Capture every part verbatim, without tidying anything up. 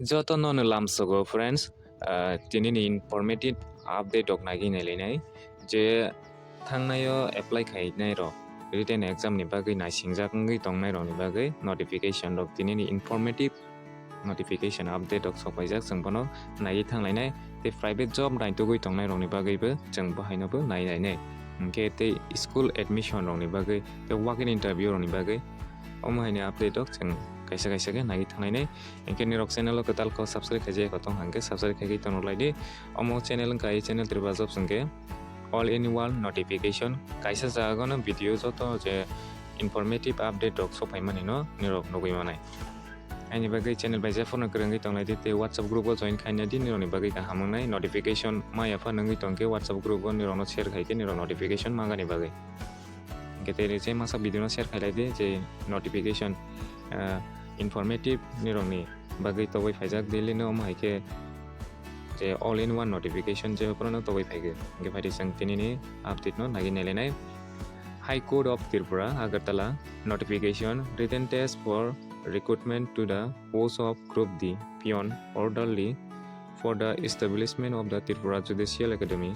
Joto nono lamsogo friends, ah, tinini informative update rok nagwi nailainai je thangnaio apply khainai rok written exam ni bagwi naisingjak wngwi tongnai rokni bagwi notification rok tinini informative notification update rok sokpaijak, chwng bono naiwi thanglainai tei private job naitugwi tongnai rokni bagwibo chwng bo haino bo nailainai. Hinkhe tei school admission rokni bagwi tei walk in interview rokni bagwi omo haini update rok chwng kaisa kaisa khe naiwi thanglainai. Hinkhe nirok channel o kwtal kok subscribe khaijak kho tong hangkhe subscribe khaigwi tonok lai di. Omo channel wngkha, ei channel Tripura Jobs hwnkhe all in one notification. Kaisa jagano video joto je informative update rok sokphaimani no nirok nugwi manai. Aini bagwi channel bai jephuru kwrwngwi tonglai di tei WhatsApp group o join khaina di, nirokni bagwi kaham wngnai. Notification ma yapha nungwi tongkhe WhatsApp group o nirokno share khaikhe nirok notification mangani bagwi. Hinkhe tei je masa video no share khailai di, je notification, ah, informative nirokni bagwi tobwi phaijak daily no, omo hai khe je all in one notification je phuru no tobwi phaikhe. Hinkhe phaidi chwng tinini update no nagwi nailainai. High Court of Tripura, Agartala, notification, written test for recruitment to the post of Group D peon orderly for the establishment of the Tripura Judicial Academy,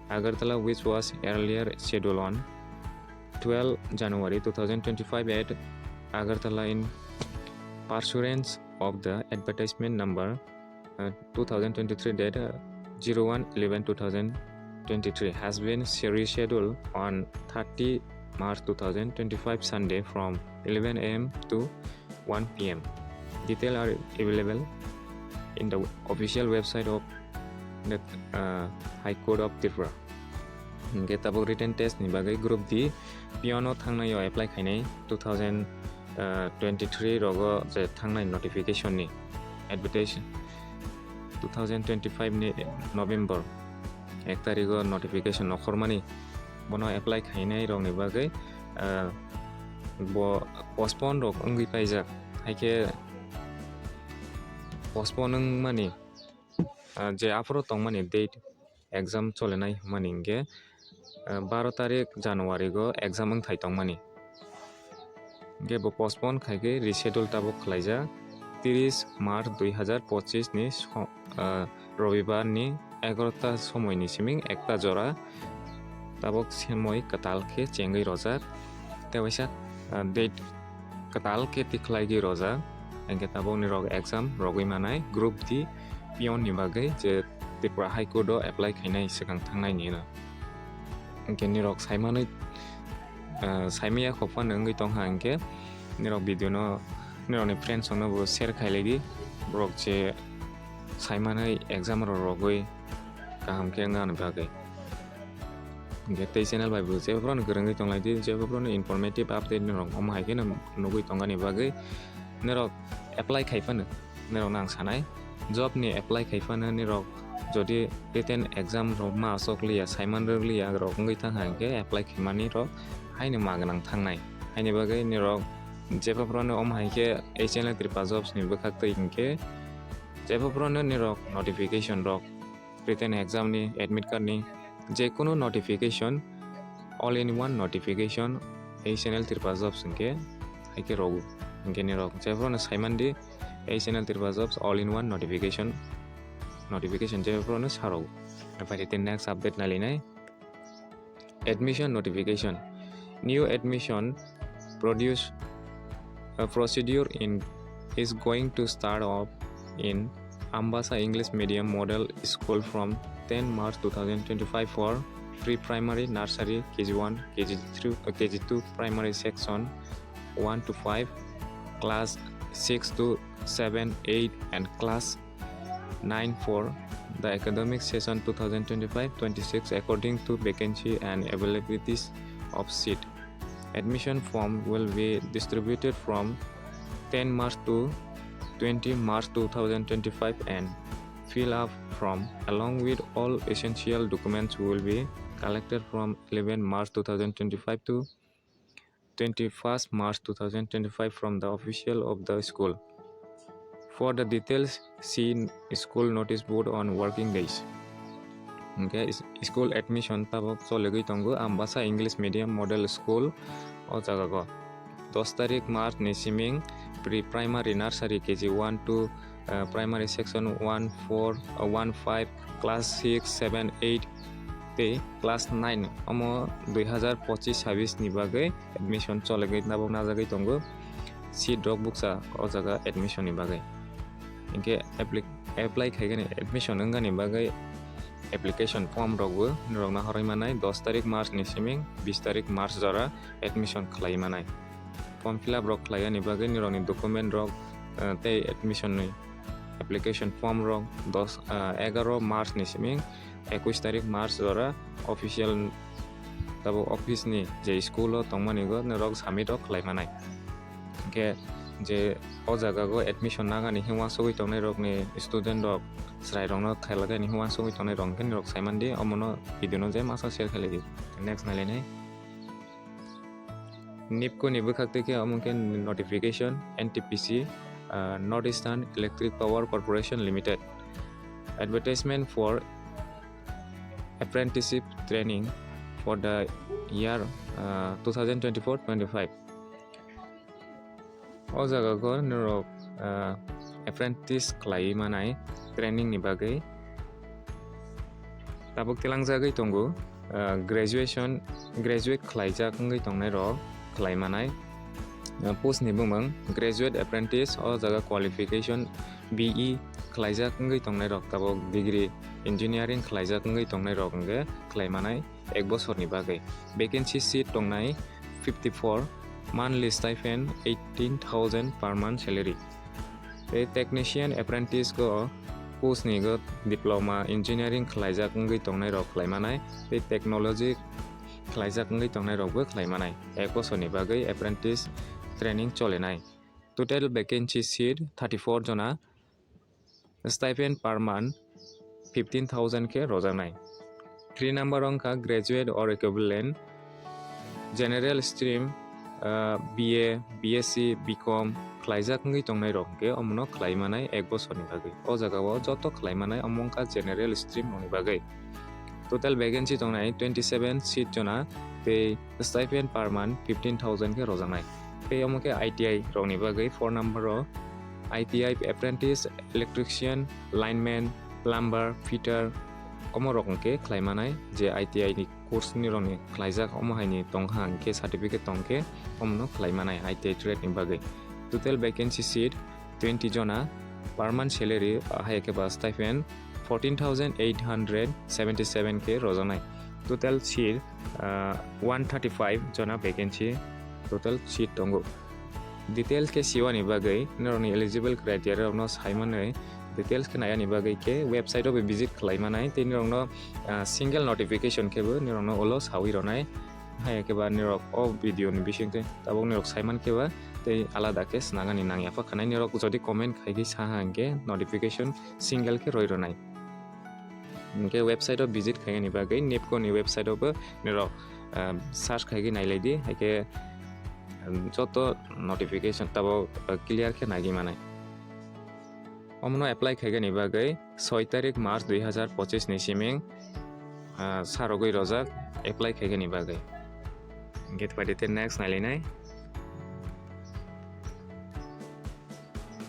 Agartala, which was earlier scheduled on twelve January two thousand twenty-five at Agartala in pursuance of the advertisement number, uh, two thousand twenty-three date, uh, zero one eleven two thousand twenty-three has been rescheduled on thirty March two thousand twenty-five Sunday from eleven A M to one P M. Detail are available in the official website of the, uh, High Court of Tripura. Hinkhe tabuk written test ni bagwi Group D peon o thangnaio apply khainai two thousand twenty-three rogo je thangnai notification ni advertise two thousand twenty-five ni November ek tarigo notification okhormani, bono apply khainai rokni bagwi, ah, bo postpone rok wngwi paijak, haikhe postpone wngmani, ah, je aphuru tongmani date exam cholenai hwnmani hinkhe, ah, baro tarik January go exam wngthai tongmani. Hinkhe bo postpone khaikhe reschedule tabuk khlaijak tris March dui hazar pochis ni so-, ah, Robibar ni egarota somoi ni siming ekta jora tabuk semoi kwtal khe chengwi rojak. Tei waisa, ah, date kwtal khe tikhlaigwi rojak. Hinkhe tabuk nirok exam rogwi manai Group D peon ni bagwi je Tripura High Court o apply khainai swkang thangnai ni hwno. Hinkhe nirok saimanwi, ah, saimaya kho phano wngwi tongkha hinkhe nirok video no nirokni friends rokno bo share khailai di. Borok je saimanwi exam rok rogwi kaham khe wngna bagwi. Hinkhe tei channel bai bo jebo phano kwrwngwi tonglai di, jebo phano informative update nirok omo hai kheno nugwi tongani bagwi nirok apply khai phano nirokno ang sanai, job ni apply khai phano nirok jodi written exam rok ma asok liya, saiman rok liya rok wngwi thang hai khe apply khaimani rok haino ma gwnang thangnai. Haini bagwi nirok jebo phano omo hai khe ei channel Tripura Jobs ni bwkhak twi hinkhe jebo phano nirok notification rok written exam ni, admit card ni, je kunu notification, all in one notification ei channel Tripura Jobs hinkhe hai khe rogo. Hinkhe nirok jebo phano saiman di ei channel Tripura Jobs all in one notification, notification jebo phano sa rogo. Phai di next update nailainai. Admission notification. New admission produce, uh, procedure in is going to start off in Ambasa English Medium Model School from ten March two thousand twenty-five for pre-primary, nursery, K G one, K G three, uh, K G two primary section one to five, class six to seven, eight, and class nine for the academic session two thousand twenty-five twenty-six according to vacancy and availabilities of seat. Admission form will be distributed from ten March to twenty March two thousand twenty-five and fill up form along with all essential documents will be collected from eleven March two thousand twenty-five to twenty-first March two thousand twenty-five from the official of the school. For the details, see school notice board on working days. Hinkhe is-, school admission tabuk choligwi tongo Ambasa English Medium Model School o jaga go. Dos tarik March ni siming pre-primary, nursery, K G one to ah, primary section one four, ah, one five, class six, seven, eight tei class nine omo dui hazar pochis sabis ni bagwi admission cholegwi tabuk najagwi tongo. Seat rok bukcha o jaga admission ni bagwi. Hinkhe appli-, apply khaigani, admission wngani bagwi application form rokbo norokno horoi manai dos tarik March ni simi bis tarik March jora admission khlai manai. Form fill up rok khlaiyani bagwi norokni document rok, eh, tei admission ni application form rok dos, eh, egaroh March ni simi ekush tarik March jora official tabuk office ni je school o tongmani go norok submit rok khlai manai. Hinkhe je o jaga go admission nagani hinwi uansugwi tongnai rokni student rok chwrai rokno khailagani hinwi uansugwi tongnai rok hinkhe norok sai mandi omono video no je masa share khailai di. Next nailainai. NEEPCO ni bwkhak tei khe omo khe notification N T P C, ah, North Eastern Electric Power Corporation Limited. Advertisement for apprenticeship training for the year, ah, two thousand twenty-four twenty-five. O jaga go norok, ah, apprentice khlai manai training ni bagwi. Tabuk tilangjagwi tongo, ah, graduation, graduate khlaijak wngwi tongnai rok khlai manai. Ah, post ni bumung graduate apprentice, o jaga qualification B E khlaijak wngwi tongnai rok, tabuk degree engineering khlaijak wngwi tongnai rok hwnkhe khlai manai ek bosor ni bagwi. Vacancy seat tongnai fifty-four, monthly stipend eighteen thousand per month salary. Tei technician apprentice go post ni go diploma engineering khlaijak wngwi tongnai rok khlai manai, tei technology khlaijak wngwi tongnai rok bo khlai manai. Ek bosor ni bagwi apprentice training cholinai. Total vacancy seat thirty-four jona. Stipend per month fifteen thousand khe rojaknai. Three number wngkha graduate or equivalent, general stream, ah, B A, B S C, B Com khlaijak wngwi tongnai rok hwnkhe omono khlai manai ek bosorni bagwi. O jaga o joto khlai manai omo wngkha general stream rokni bagwi. Total vacancy tongnai twenty seven seat jona tei stipend per month fifteen thousand khe rojaknai. Tei omo khe I T I rokni bagwi four number o I T I apprentice, electrician, lineman, plumber, fitter, omo rok hwnkhe khlai manai je I T I ni course ni rokni khlaijak omo hai ni tongkha hwnkhe certificate tongkhe omono khlai manai I T I trade ni bagwi. Total vacancy seat twenty jona, per month salary, ah, hai khe ba stipend fourteen thousand eight hundred seventy seven khe rojaknai. Total seat, ah, one thirty five jona vacancy total seat tongo. Details khe siwani bagwi norokni eligible criteria rokno sai manwi details khe naiyani bagwi khe website o visit khlai manai tei norokno, ah, single notification khe bo norokno ulo sawi rwnai. Hai khe ba norok o video ni bisingtwi tabuk norok sai man khe ba tei alada khe snagani nang yapha khanai. Norok jodi comment khai khe saha hwnkhe notification single khe roi rwnai. Hwnkhe website o visit khaiyani bagwi NEEPCO ni website o bo norok, ah, search khai khe nailai di, hai khe, um, joto notification tabuk, ah, clear khe naiwi manai. Omono apply khaigani bagwi soi tarik March dui hazar pochis ni siming, ah, sarogwi rojak apply khaigani bagwi. Hwnkhe tei next nailainai.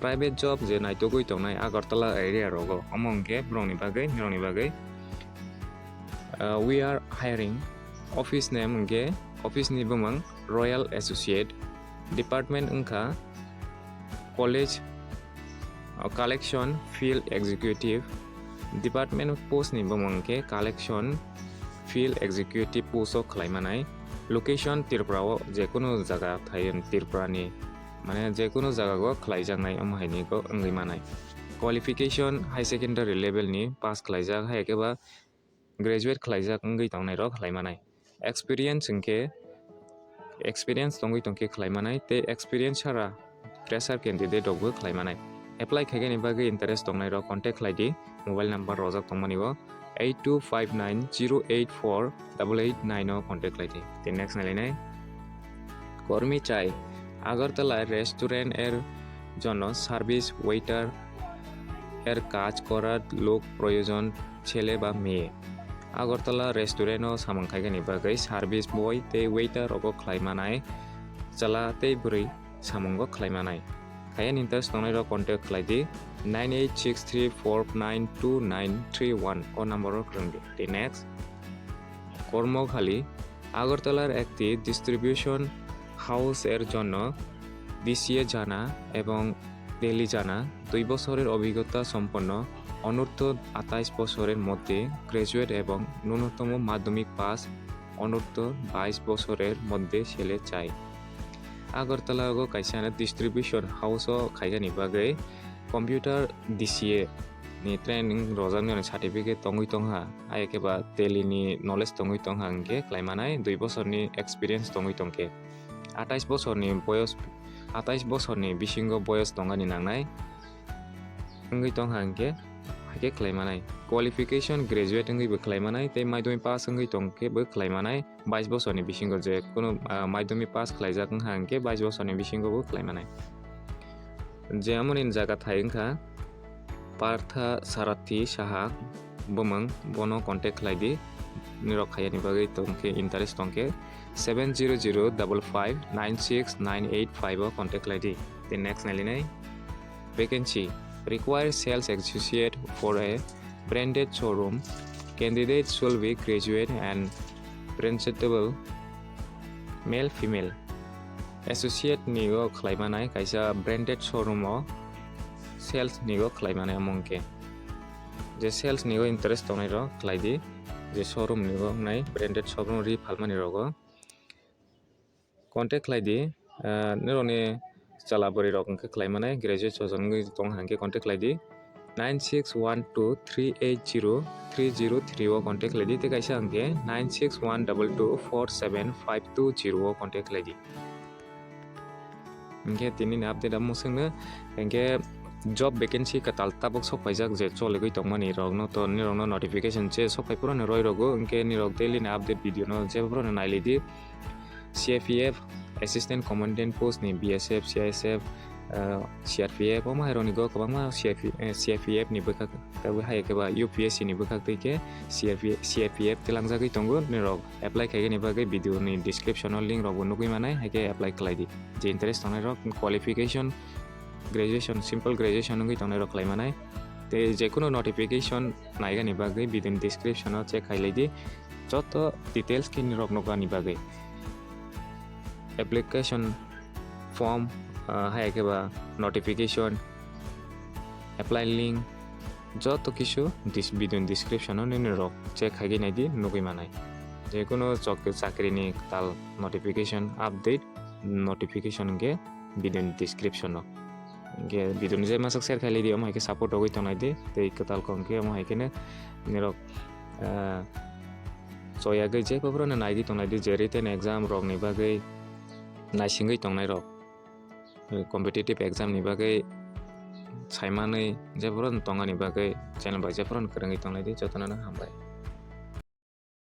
Private job je naitugwi tongnai Agartala area rogo, omo hwnkhe borokni bagwi, norokni bagwi, ah, we are hiring. Office name hwnkhe, office ni bumung Royal Associate. Department wngkha college, ah, collection field executive. Department post ni bumung hwnkhe collection field executive post o khlai manai. Location Tripura o jekunu jaga thai Tripura ni, mane jekunu jaga go khlai jaknai omo hai ni go wngwi manai. Qualification high secondary level ni pass khlai jak, hai khe ba graduate khlai jak wngwi tongnai rok khlai manai. Experience hwnkhe, experience tongwi tongkhe khlai manai, tei experience sara fresher candidate rokbo khlai manai. Apply khaigani bagwi interest tongnai rok contact khlai di, mobile number rojak tongmani o eight two five nine zero eight four double eight nine o contact khlai di. Tei next nailainai. কর্মী চাই। আগরতলায় রেস্টুরেন্ট এর জন্য service waiter এর কাজ করার লোক প্রয়োজন, ছেলে বা মেয়ে। Agartala restaurant o samung khaigani bagwi service boy tei waiter rogo khlai manai chwla tei bwrwi samungo khlai manai. Ayan interest tongnai rok contact khlai di nine eight six three four nine two nine three one o number o kwrwng di. Tei next, Kormokhali, আগরতলার একটি distribution house এর জন্য ডিসিএ জানা এবং টেলি জানা দুই বছরের অভিজ্ঞতা সম্পন্ন অনূর্ধ্ব আঠাইশ বছরের মধ্যে গ্র্যাজুয়েট এবং ন্যূনতম মাধ্যমিক পাস অনূর্ধ্ব বাইশ বছরের মধ্যে ছেলে চাই। Agartala o kaisa distribution house o khaigani bagwi computer D C A ni training rojaknai certificate tongwi tongha, hai khe ba tally ni knowledge tongwi tongha hwnkhe khlai manai, dui bosorni experience tongwi tongkhe, atais bosorni boyos, atais bosorni bisingo boyos tongani nangnai wngwi tongha hwnkhe, hai khe khlai manai. Qualification graduate wngwi bo khlai manai tei madhyamik pass wngwi tongkhe bo khlai manai, bais bosorni bisingo je kunu, ah, madhyamik pass khlaijak wngkha hwnkhe bais bosorni bisingo bo khlai manai. Je amoni jaga thai wngkha Partha Sarathi Saha bumung, bono contact khlai di. Nirok khaiyani bagwi tongkhe, interest tongkhe seven zero zero double five nine six nine eight five o contact khlai di. Tei next nailinai vacancy require sales associate for a branded showroom. Candidate should be graduate and presentable, male, female. Associate ni o khlai manai kaisa branded showroom o sales ni o khlai manai omo hwnkhe. Je sales ni o interest tongnai rok khlai di, je showroom ni o wngnai branded showroom ri phalmani rogo. Contact khlai di, ah, nirokni chwla bwrwi rok hwnkhe khlai manai, graduate sojon wngwi tong hwnkhe contact khlai di nine six one two three eight zero three zero three o contact khlai di, tei kaisa hwnkhe nine six one double two four seven five two zero o contact khlai di. Hwnkhe tini ni update amo swngno, hwnkhe job vacancy kwtal tabuk sok paijak je choligwi tongmani rokno, to nirokno notification se sok pai phuru roi rogo, hwnkhe nirok daily ni update video no je phuru nailai di. C I P F, Assistant Commandant Post ni B S F, C I S F, ah, C R P F, omo hai rokni go kwbangma C I P, eh, C I P F ni bwkhak, tei hai khe ba U P S C ni bwkhak tei khe C R P, C I P F tei langjagwi tongo. Nirok apply khaigani bagwi video ni description o link rok bo nugwi manai, hai khe apply khlai di. Je interest tongnai rok qualification, graduation, simple graduation wngwi tongnai rok khlai manai. Tei je kunu notification naigani bagwi video ni description o check khai lai di. Joto details khe nirok nukani bagwi. Application form, ah, hai khe ba notification, apply link, joto kisu dis-, video ni description o nini rok check khai nai di, nugwi manai. Je kunu chok-, chakri ni kwtal notification update, notification hwnkhe video ni description o. Hwnkhe video ni je masa share khai lai di, omo hai khe support rogwi tongnai di, tei kwtal kok hwnkhe omo hai kheno nirok, ah, choyagwi je phuru no naigwi tongnai di, je written exam rok ni bagwi naisingwi tongnai rok, competitive exam ni bagwi saimanwi je phuru no tongani bagwi channel bai je phuru no kwrwngwi tongnai di, jotono no hambai.